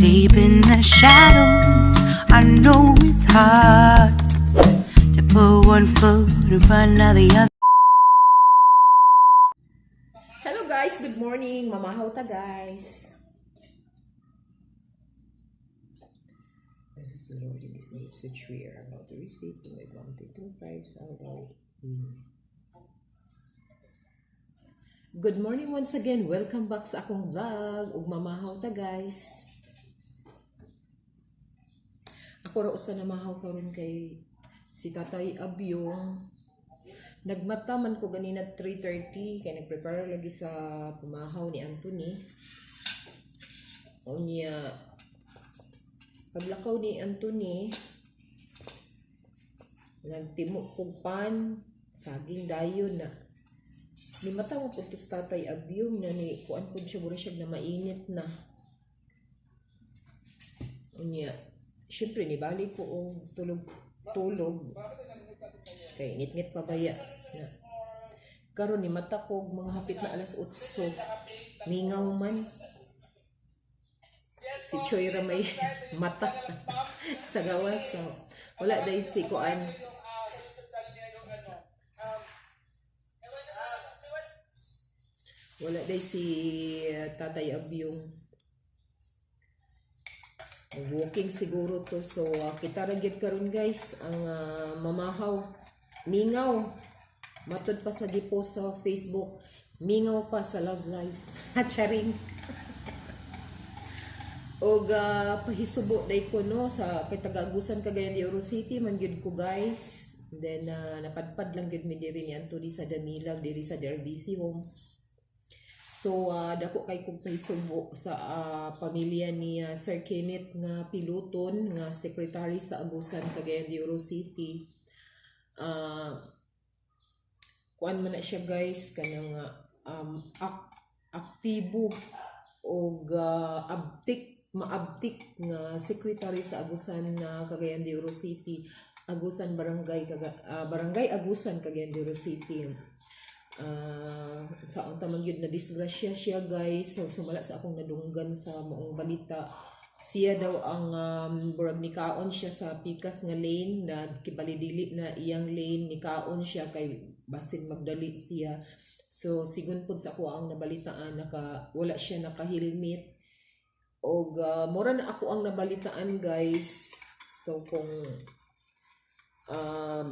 Deep in the shadows, I know it's hard to put one foot in front of the other. Hello guys, good morning. Mamahaw ta, guys. This is the Lord in His name, which we are about to receive from the bounty through Christ our Lord. Amen. Good morning once again. Welcome back sa akong vlog. Ug mamahaw ta, guys. Ako ra usa namahaw karon kay si Tatay Abyong. Nagmata man ko ganina 3:30 kay nagprepare lagi sa pamahaw ni Anthony. Unya paglakaw ni Anthony, nagtimo kog pan, saging dayon na. Nimata mo pud to sa Tatay Abyong na ni kuan pud siya, mura siya na mainit na. Unya syempre nibalik ko og tulog tulog kay ngit-ngit pa baya na. Karon ni mata ko og mga hapit na alas 8. Mingaw man si Choi ra may mata sa gawas, so wala dai si kuan, wala dai si Tatay Abyong. Walking siguro to. So kita ra gyud karon, guys, ang mamahaw. Mingaw. Matud pa sa gipost sa Facebook. Mingaw pa sa love life. Charing. Og pahisubo day ko no sa kay taga-Agusan, Cagayan de Oro City man gyud ko, guys. Then napadpad lang gyud mi diri ni Anthony sa Damilag, diri sa DRBC Homes. So dako kay kong pahisubo sa pamilya ni Sir Kenneth nga Piluton nga secretary sa Agusan, Cagayan de Oro City. Kuan man na siya, guys, kanang aktibo og abtik maabtik nga secretary sa Agusan na Cagayan de Oro City, Agusan Barangay Barangay Agusan, Cagayan de Oro City. Sa unta man gyud na disgrasya siya, guys. So sumala sa akong nadunggan sa maong balita, siya daw ang burag nikaon siya sa pikas nga lane na kibalidili na iyang lane. Nikaon siya kay basin magdali siya. So sigun pud sa ako ang nabalitaan, naka wala siya naka-helmet og mura na ako ang nabalitaan, guys. So kung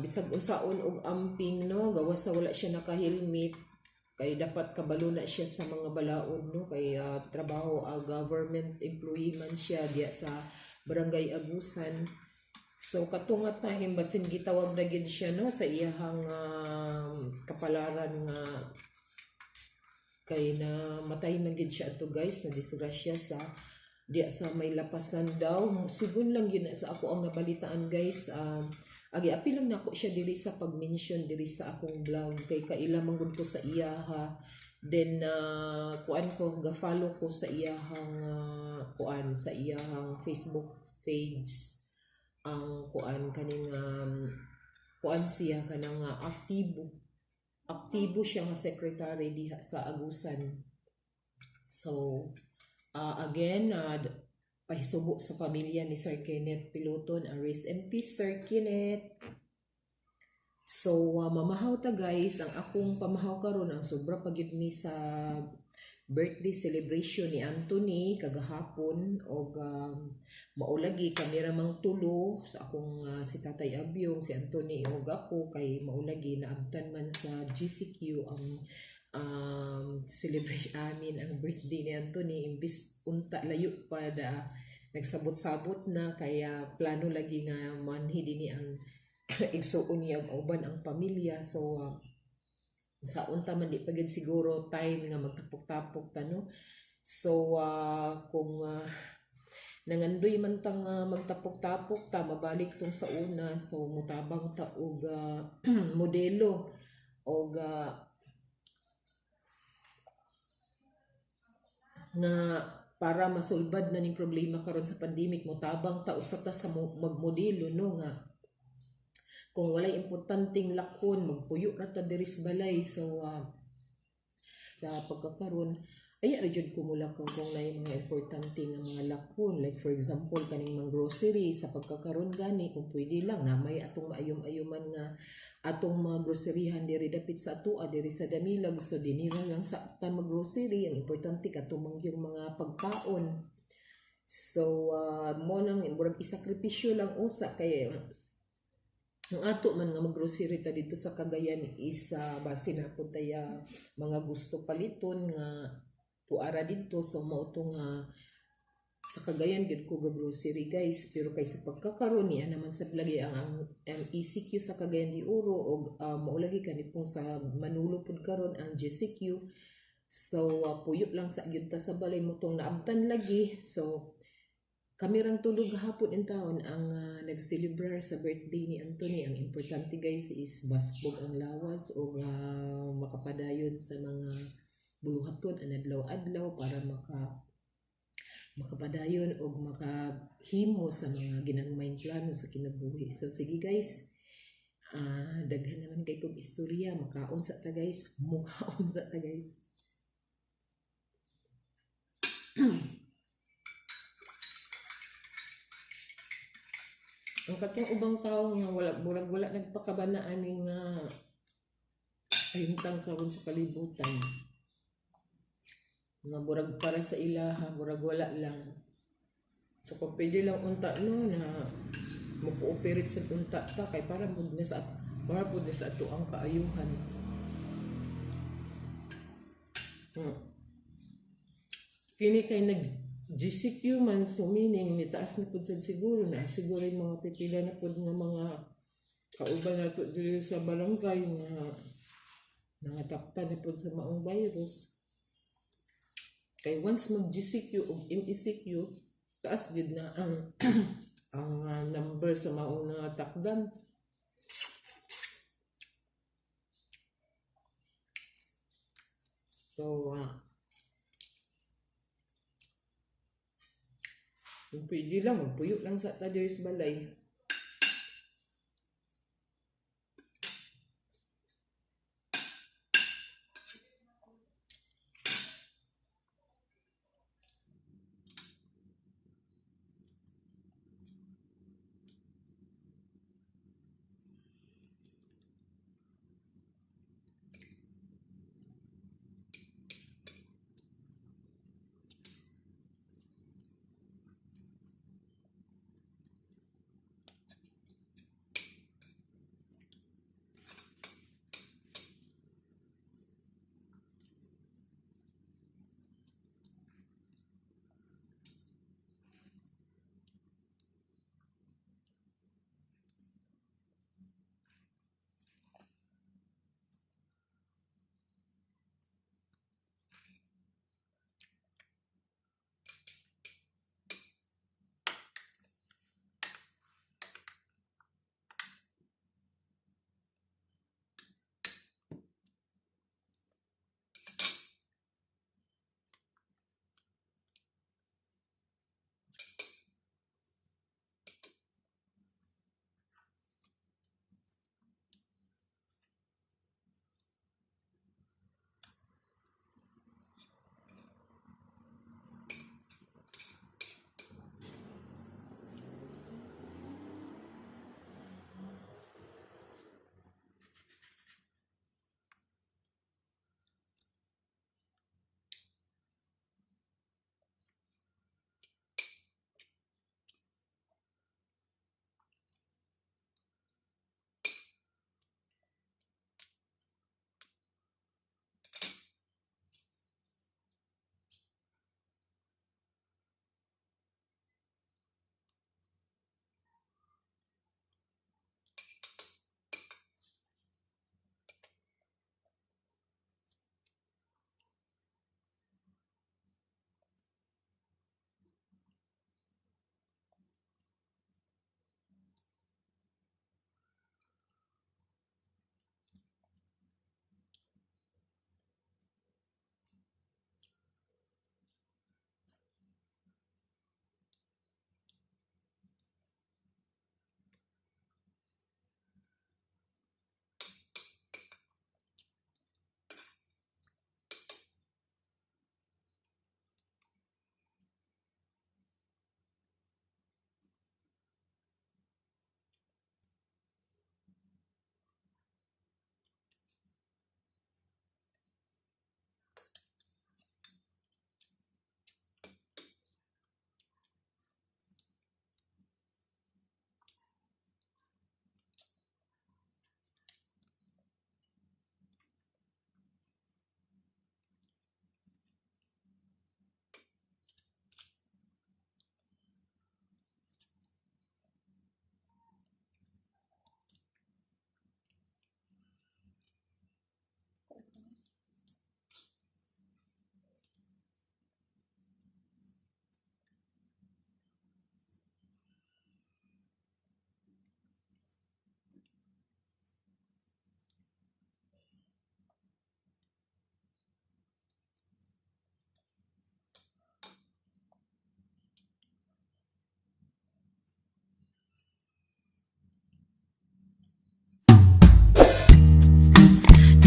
bisag unsaon og amping no, gawas sa wala siya naka-helmet, kay dapat kabalo na siya sa mga balaod no, kay trabaho, government employee man siya diya sa Barangay Agusan. So kato nga time, basin gitawag na gid siya no sa iyahang kapalaran nga kay na matay man gid siya ato, guys, na disgrasya sa diya sa may lapasan daw. Sigun lang yun sa ako ang nabalitaan, guys. Agi apil lang nako siya diri sa pag-mention diri sa akong vlog kay kaila man gud ko sa iyaha. Then kuan ko, ga-follow ko sa iyahang kuan, sa iyahang Facebook page. Ang kuan kaning kuan siya kanang aktibo aktibo siya nga secretary diha sa Agusan. So again, pahisubo sa pamilya ni Sir Kenneth Piloton. Rest in peace, Sir Kenneth. So mamahaw ta, guys. Ang akong pamahaw karon, ang sobra pa gyud ni sa birthday celebration ni Anthony kagahapon og maulagi kami ra mang tulo sa akong si Tatay Abyong, si Anthony ug ako, kay maulagi naabtan man sa GCQ ang celebration amin, ang birthday ni Anthony. Imbis unta layo pa da nagsabot-sabot na, kaya plano lagi nga manhi dinhi ang igsuon niya ug uban ang pamilya. So sa unta man di pa gyud siguro time nga magtapok-tapok ta no. So kung nangandoy man tang magtapok-tapok ta, mabalik tong sa una. So mutabang ta og modelo og nga para masulbad na ning problema karon sa pandemic, motabang ta usa ta sa magmodelo no, nga kung walay importanteng lakon, magpuyo ra ta diri sa balay. So sa pagkakaron Ay ra jud ko mulakaw kung naay mga importante nga mga lakon, like for example kaning mga grocery. Sa pagkakaron gani, kung pwede lang na may atong maayom-ayoman nga atong mga groceryhan diri dapit sa atoa diri sa Damilag, so dinira lang sa ta mag-grocery. Ang importante kato man yung mga pagkaon. So mo nang murag isakripisyo lang usa kay ang ato man nga mag-grocery ta dito sa Cagayan is base na pud taya mga gusto paliton nga tuara didto. So mao to nga sa Cagayan gyud ko ga grocery, guys. Pero kay sa pagkakaron niya naman sa lagi ang ECQ sa Cagayan de Oro og mao lagi kani pong sa Manolo pud karon ang GCQ. So puyo lang sa gyud ta sa balay mo tong naabtan lagi. So kami rang tulog hapon in town ang nag-celebrar sa birthday ni Anthony. Ang importante, guys, is baskog ang lawas o makapadayon sa mga buluhaton ang adlaw-adlaw para makapadayon og makahimo sa mga ginagmayng plano sa kinabuhi. So sige, guys, daghan naman kay kog istorya. Makaon sa ta, guys. Mukaon sa ta, guys. Ang katong ubang tao nga wala, murag wala nagpakabanaan ni nga kahimtang karon sa kalibutan. Nga murag para sa ilaha, murag wala lang. So kung pwede lang unta no na mo-cooperate sa unta ta kay para pud na sa ato ang kaayuhan. Kini kay nag GCQ man, so meaning nitaas na pud sad siguro na siguro yung mga pipila na pud nga mga kauban nato diri sa barangay nga nangataptan na pud sa maong virus. Kay once mag GCQ ug MECQ, taas gid na ang number sa maong nangatakdan. So, kung pwede lang, magpuyo lang sa ta diri sa balay.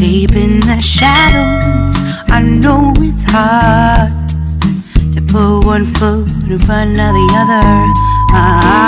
Deep in the shadows, I know it's hard to put one foot in front of the other. Ah.